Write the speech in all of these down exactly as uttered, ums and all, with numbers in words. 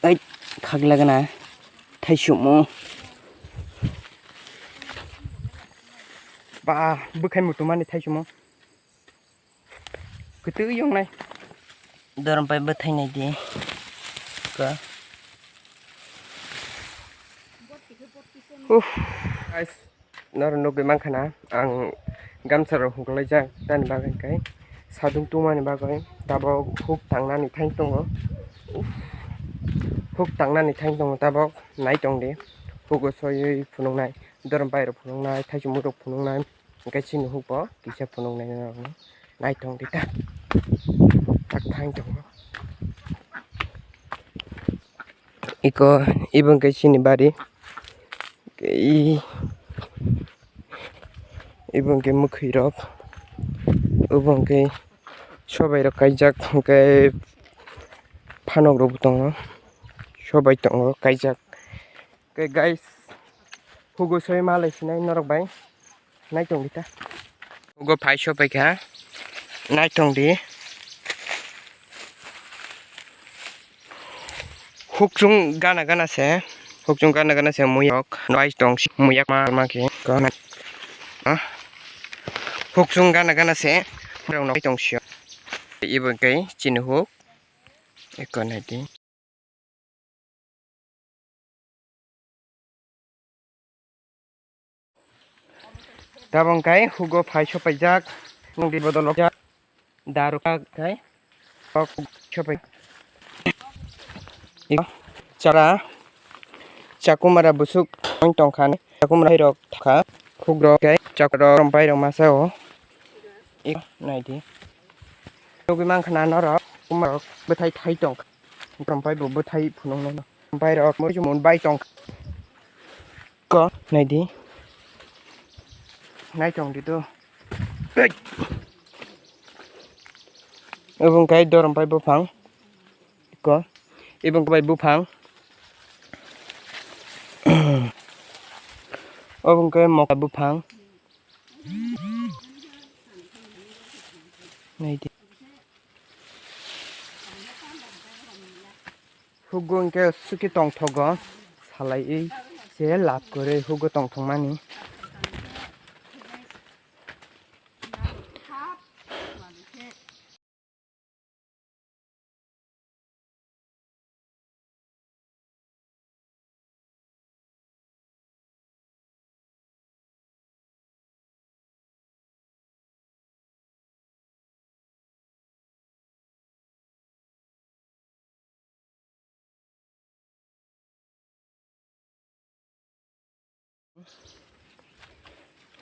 Ai, khaklagana thaichumo. Ba, bwkhai mutumani thaichumo. Kwtwi yongnai. Dorom pai bwthai nai di. Ka. Uff. Guys, noro nugwi mankha na, ang gamsa rok huklaijak tani bagwi khe sadung tungmani bagwi tabok huk tangnani thang tongo. Uff. Huk tangnani thang tongo tabok, nai tong di. Hugo soiwi phunuknai, dorom pai rok phunuknai, thaichumui rok phunuknai. Hingke chini hukbo kisa phunuknai norokno naithok di ta. Tak thang tongo. Iko, ibo hingke chini bari. I, ibo hingke mwkhwi rok. Ibo hingke sobai rok kaijak, hingke phanok rok bo tongo. Sobai tongo kaijak. Khe guys, hugo soi malai sinai norok bai. Naitong di ta. Hugo phai sopai kha. Naitong di. Hukchung gana gana se. Hukchung gana gana se muyok. Nai tong si muyak ma ma khe. Ko na. Ah. Hukchung gana gana se. Rong nai tong sio. Ibo khe chini huk. Eko nai di. Tabong kai hugo phai sopaijak, nung di bodol ok jak, daru kai ok sopai. Chara chakumara busuk tongkha, chakumara rok thakha, khuk rok kai chakro rompai rok masa o. Naidi. Nugwi mankha na norok, kumarok bwthai thai tong. Rompai bo bwthai phunuknai no. Rompai rok moi chumon bai tong. Ko naidi. Nai tong di to. Obo hwnkhe dorom pai buphang. Ko. Ibo hwnkhe bai buphang. Obo hwnkhe moka buphang. Naidi. Hugo hwnkhe suki tongthogo, salaiwi se lab kwrwi hugo tongthokmani.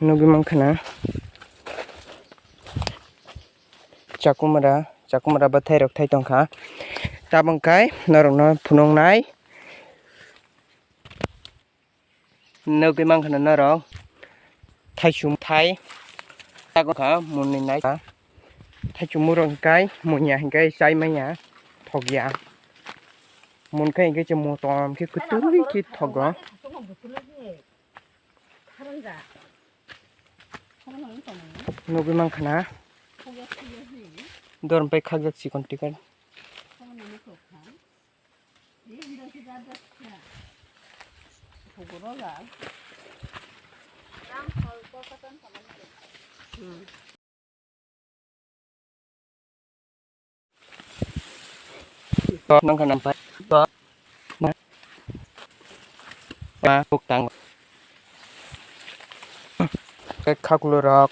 Nugwi mankha na chakumra, chakumra bwthai rok thai tongkha. Tabong kai norokno phunuknai. Nugwi mankha na norok thaichum thai. Tabok kha mwnwi nai kha. Thaichumui rok hwnkhe muya hwnkhe chai manya thokya. Munkhe hwnkhe chwng motom khe kwtwi khe thogo. Nugwi mankha na. Dorom pai khakjak chikon tikon. Nang kha nang pai. Ma, ma, buk tang. Khe khaklu rok.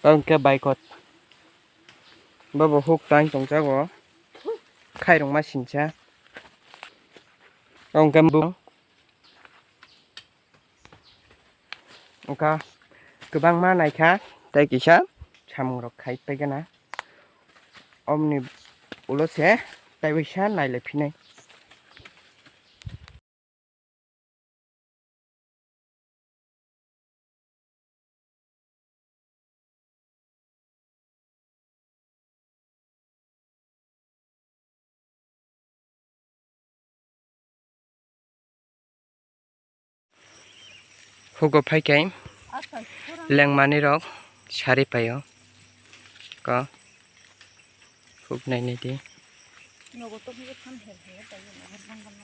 Hwnkhe baikot. Bobo huk tang tongjago. Khairokma sincha. Hwnkhe buk. Wngkha kwbangma naikha tei kisa samung rok khai paikha na. Omoni ulo se tei waisa nailai phinai. Hugo phai khe lengmani rok sari paio. Ko huk nai nai di. Nogo to hwnwi phan her her bai nogo bang bang.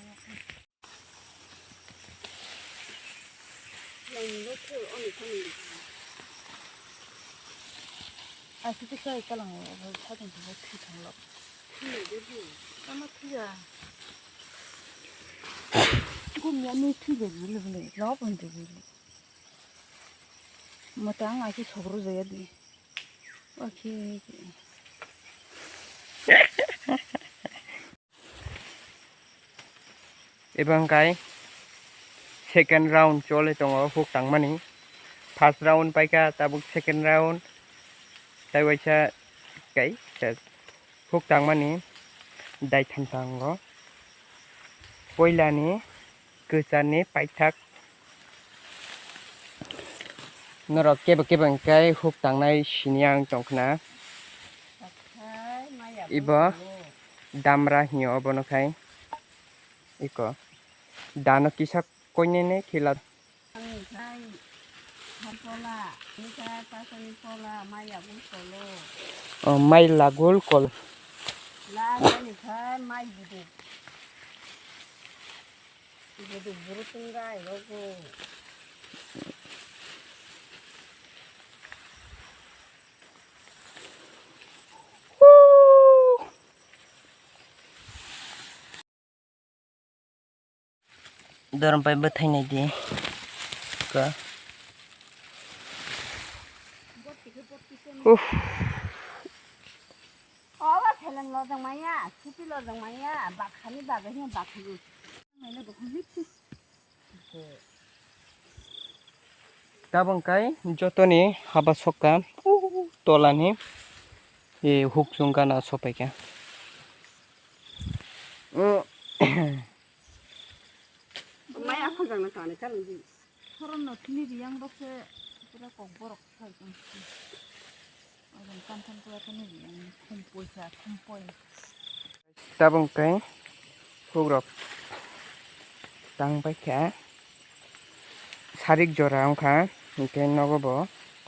Aswk khe chai kalang o, abo sakang tongma thwi thang lo. Thwi lai de bo. Tama thwi ya. Gumya nwi thwi bai bwle bwle, loboni de bwle. Mota ang aswk sogro jaya di. Okay. Ebo hwnkhe second round choli tongo huk tangmani. First round paikha, tabuk second round. Tai waisa kai, huk tangmani dai thamsa wngo. Puilani kwcharni paithak. Norok kebo kebo hwnkhe huk tangnai sini ang tongkhna. Ibo damra hino obono khai. Iko. Dano kisa koinene khila. O mai lagul kol. Mai biduk. Biduk buru tungga irogo. Dorom pai bwthai nai di. Ka. Uff. Obo seleng lojak maya, suti lojak maya, bakhani bagwi hino bakhugo. Tabang kai jotoni haba sokka tolani, e, huk chungkana sopaikha. Maya khojak na kani kani di. Soron no thini riyang rok se pura kok borok sai tong. Ojan kam tham kula thini riyang khum poisa khum poi. Tabang kai hugrok tang paikha. Sarik jora wngkha, hwnkhe nogo bo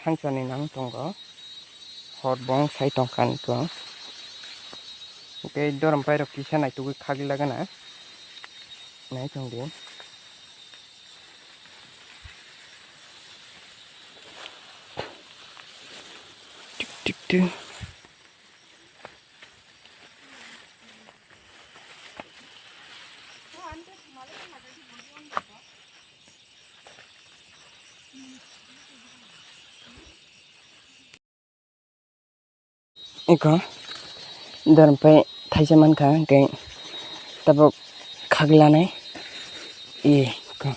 thangsani nang tongo, hor bong sai tongkha niko. Hwnkhe dorom pairok kisa naitugwi khagwi lagana, nai tongdi. Tik, tik, tik. Eko, dorom pai thaisa mankha, hwnkhe tabuk khaglanai. Eko,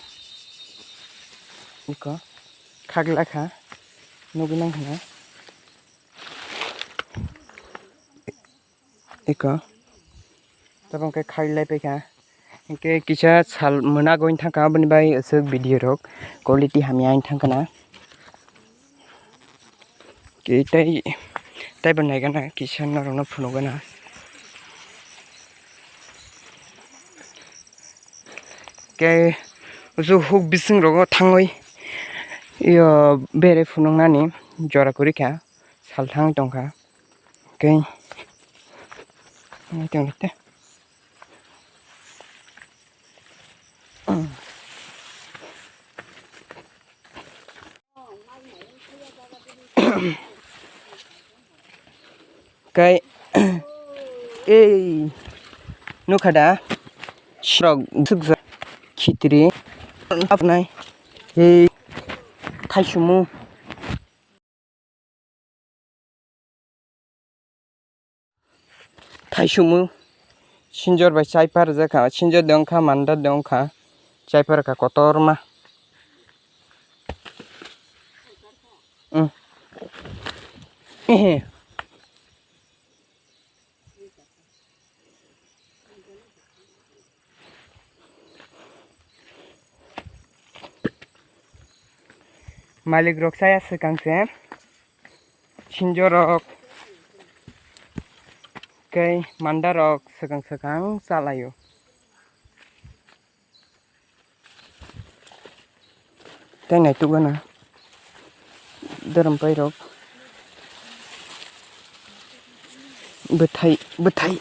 eko, khagla kha, nugwi mankha na. Eko. Tabuk khe khai lai paikha. Hwnkhe kisa sal mwnago wng thangkha, aboni bai aswk video rok quality hamya wng thangkha na. Khe tei, tei bo naigana kisa norokno phunukgana. Khe usu huk bising rogo thangwi, iyo, bere phunuknani jora kwrwi kha, sal thangwi tongkha. Khe, nai tong te. Kai, ei, nukha da, srok, suksa, khitri, apnai, ei, thaisumu. Thaisumu sinjor bai chaipa rijak kha, sinjor de wngkha, manda de wngkha, chaipa rwkha kotorma. Umm. Ehe. Malik rok chaya swkang se, sinjor rok, kei manda rok swkang swkang chalaio. Tei naitukgana dorom pairok bwthai bwthai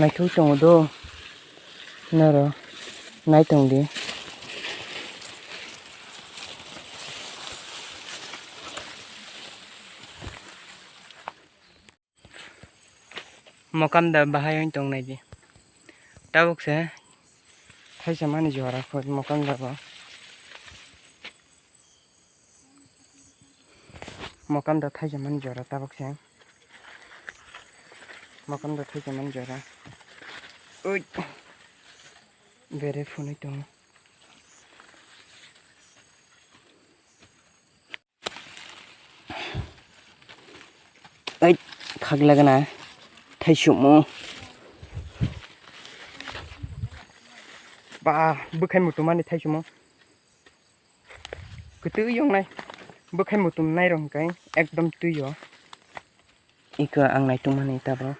Naithok tongo do. Noro nai tong di. Mokam da bahai wng tong nai di. Tabuk se thaisa mani jora kho mokam da bo. Mokam da thaisa mani jora tabuk se. Mokam da thaisa mani jora. Ui. Bere phunui tongo. Ai, khakla gana thaisumo. Ba, bwkhai mutumani thaisumo. Kwtwi yongnai. Bwkhai mutum nairok hwnkhe ekdom twi o. Iko ang naitongmani tabok.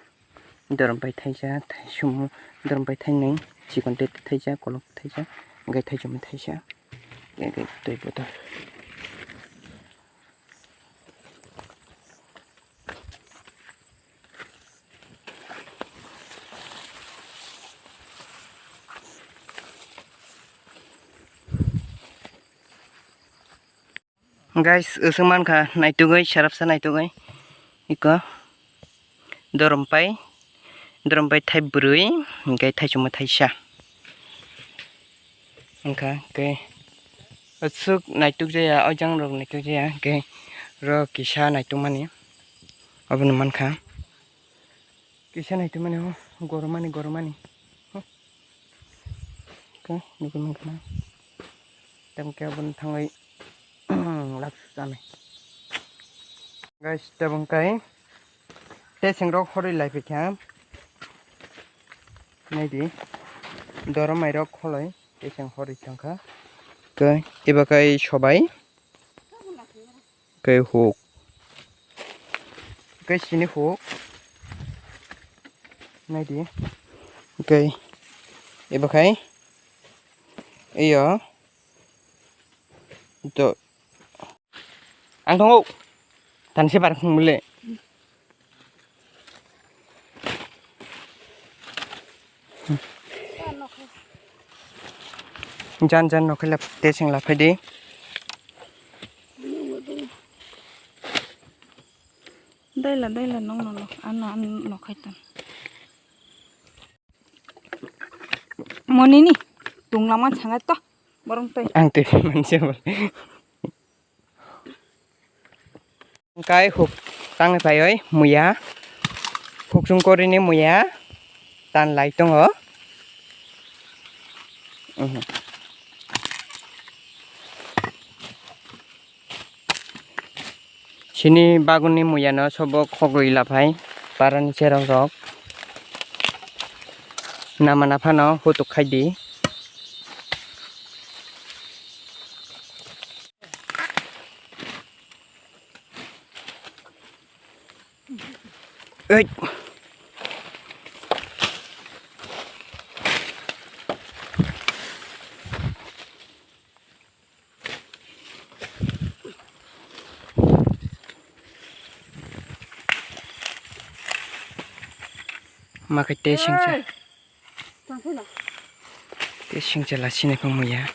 Dorom pai thaisa, thaisumo, dorom pai thainwi, chikon tei thaisa, kolok thaisa, hwnkhe thaisumo thaisa. Hwnkhe twi botol. Guys, usung mankha naitugwi, sarapsa naitugwi. Iko dorom pai, dorom pai thai bwrwi, hwnkhe thaichukma thaisa. Wngkha khe aswk naituk jaya, o jang rok naituk jaya, hwnkhe ro kisa naitukmani, obono mankha. Kisa naitukmani o, goromani, goromani. Khe nugwi mankha na. Tamo khe obono thangwi lak chanai. Guys, tabuk kai teseng rok horwi lai phaikha. Naidi, dorom mai rok kholoi teseng horwi thangkha. Kai, eba kai sobai. Kai huk. Kai sini huk. Naidi. Kai, eba kai. Iyo. Do. Ang tongo. Tanse bar khung bole. Jan jan nokhai la teseng la phaidi. Daila daila nong no nok ano ano nokhai tan. Monini tunglaman sangai to borong tei. Ang tei manse bole. Kai huk tangwi phaiwi muya. Huk chungkorini muya. Tan lai tongo. Mhm. Sini baguni muyano sobo khogwi laphai parani cherok rok. Namana phano hutuk khaidi. Ei. Ma khe tei singcha. Ei. Tei singcha la sini phang muya.